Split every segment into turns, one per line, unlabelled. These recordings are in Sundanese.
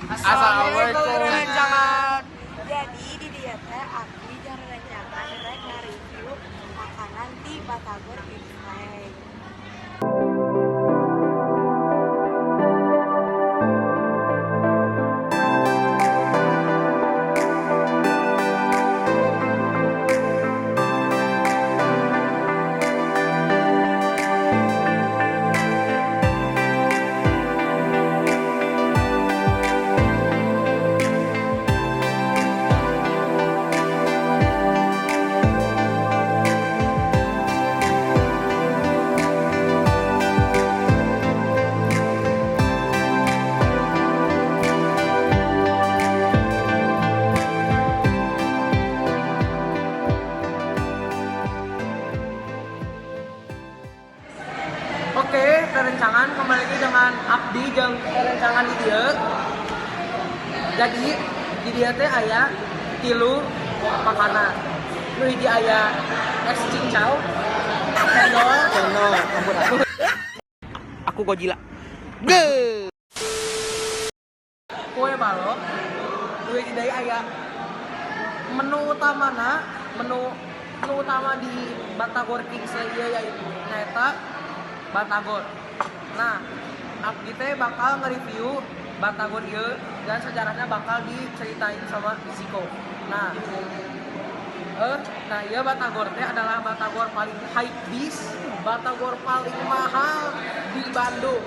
Assalamualaikum.
Rerencangan.
Jadi di dieu teh abdi jeung rerencangan rek nge-review makanan di Batagor Kingsley.
Oke, rerencangan kembali lagi dengan abdi jeung rerencangan di dieu. Jadi di dieu teh aya tilu makanan. Nu hiji aya es cincau, cendol,
Cendol, ampun aku.
Aku Godzilla. Kue balok. Nu hiji deui aya menu utamana, menu menu utama di Batagor Kingsley ieu yaitu nyaeta Batagor. Nah, abdi teh bakal nge-review Batagor ieu dan sejarahnya bakal diceritain sama Ziko. Nah, nah ieu Batagor teh adalah Batagor paling hype bis, Batagor paling mahal di Bandung.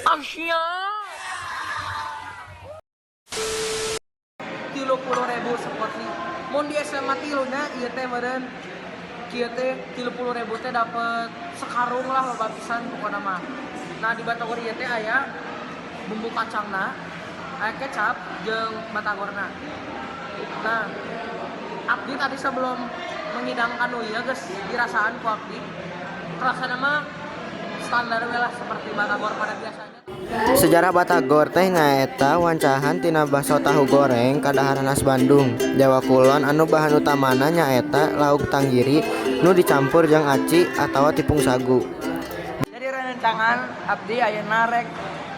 Asia. 30.000 seporsi. Mun di SMA tilunya ieu teh meureun kieu teh 30.000 teh dapet sekarung lah, loba pisan pokona mah. Nah, di Batagor ieu teh aya bumbu kacangna, aya kecap jeung batagorna. Nah, abdi tadi sebelum menghidangkan nu ieu geus dirasaan ku abdi. Rasana mah standar we lah seperti batagor pada biasanya.
Sejarah Batagor teh nyaeta wancahan tina baso tahu goreng kadaharan khas Bandung, Jawa Kulon anu bahan utamana nyaeta lauk tanggiri nu dicampur jeung aci atawa tipung sagu.
Jadi rerencangan, abdi ayeuna rek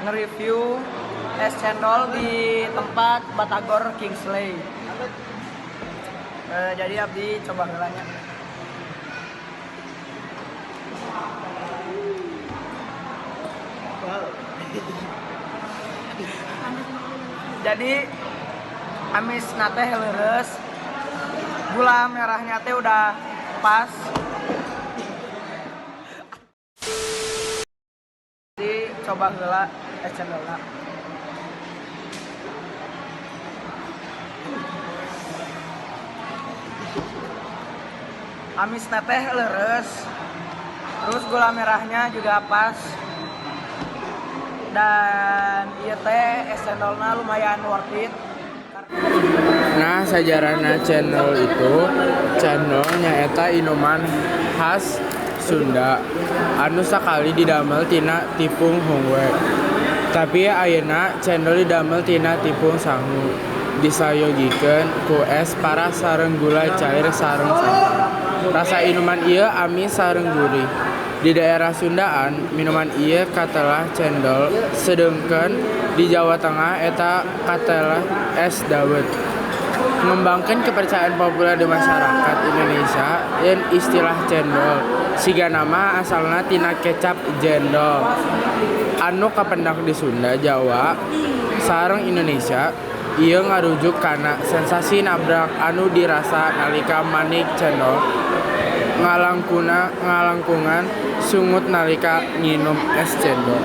nge-review es cendol di tempat Batagor Kingsley. Jadi abdi coba heula nya. Jadi amisna teh leres, gula merahnya teh udah pas. Jadi coba heula es cendolna. Amisna teh leres, terus gula merahnya juga pas. Dan ieu teh es cendolna lumayan worth it.
Nah, sajarahna cendol itu, cendol nyaeta inuman khas Sunda anu sakali didamel tina tipung hongwe. Tapi ayeuna cendol didamel tina tipung sangu. Disayogikeun ku es paras sareng gula cair sareng santan. Rasa inuman ieu amis sareng gurih. Di daerah Sundaan minuman ieu katelah cendol, sedengkeun di Jawa Tengah eta katelah es dawet. Ngembangkeun kepercayaan populer di masyarakat Indonesia yen istilah cendol sigana mah asalna tina kecap jendol anu kapendak di Sunda, Jawa sareng Indonesia. Ieu ngarujuk kana sensasi nabrak anu dirasa nalika manik cendol ngalangkungan sungut nalika nginum es cendol.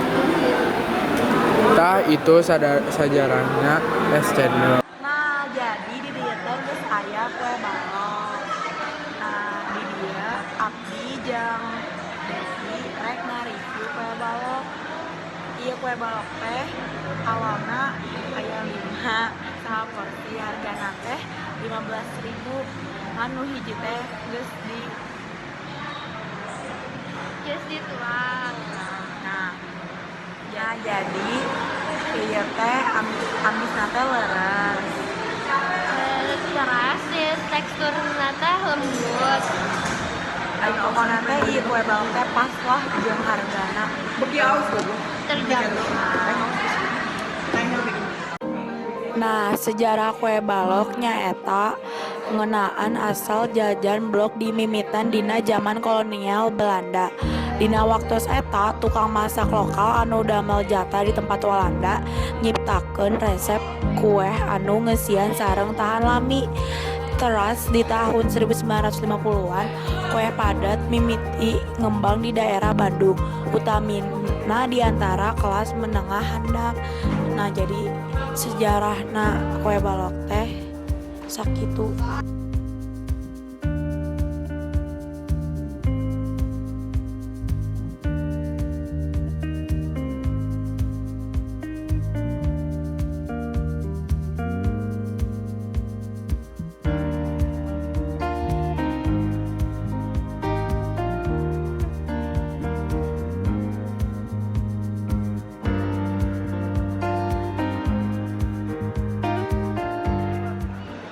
Tah, itu sajarahna es cendol.
Nah, jadi di dieu teh geus aya kue balok. Nah, di dieu abdi jeung Desi rek nge-review kue balok. Ieu kue balok teh awalna aya 5 saporsi, hargana teh 15.000, anu hiji teh geus di
Geus dituang.
Nah, ya jadi ieu teh amisna teh leres.
Keras sih, teksturna teh lembut.
Ai pokona teh ieu kue balok teh pas lah jeung hargana.
Terjangkau.
Nah, sejarah kue balok nyaeta ngeunaan asal jajan blok dimimitan dina jaman kolonial Belanda. Dina waktos eta, tukang masak lokal anu damel jata di tempat Walanda nyiptakeun resep kueh anu ngeusian sareng tahan lami. Teras di tahun 1950-an, kue padat mimiti ngembang di daerah Bandung, utamina di antara kelas menengah handap. Nah, jadi sejarahna kue balok teh sakitu.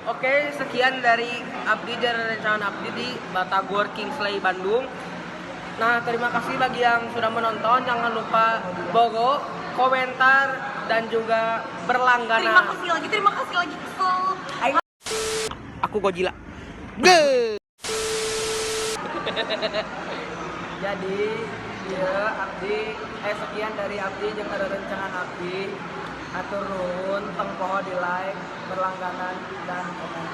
Oke, sekian dari Abdi dan rencana Abdi di Batagor Kingsley Bandung. Nah, terima kasih bagi yang sudah menonton. Jangan lupa bogo, komentar, dan juga berlangganan.
Terima kasih lagi, terima kasih lagi, kesel.
Aku Godzilla.
Jadi dia abdi, sekian dari abdi jeung rerencangan abdi. Hatur nuhun, tong poho di like, berlangganan, dan komen.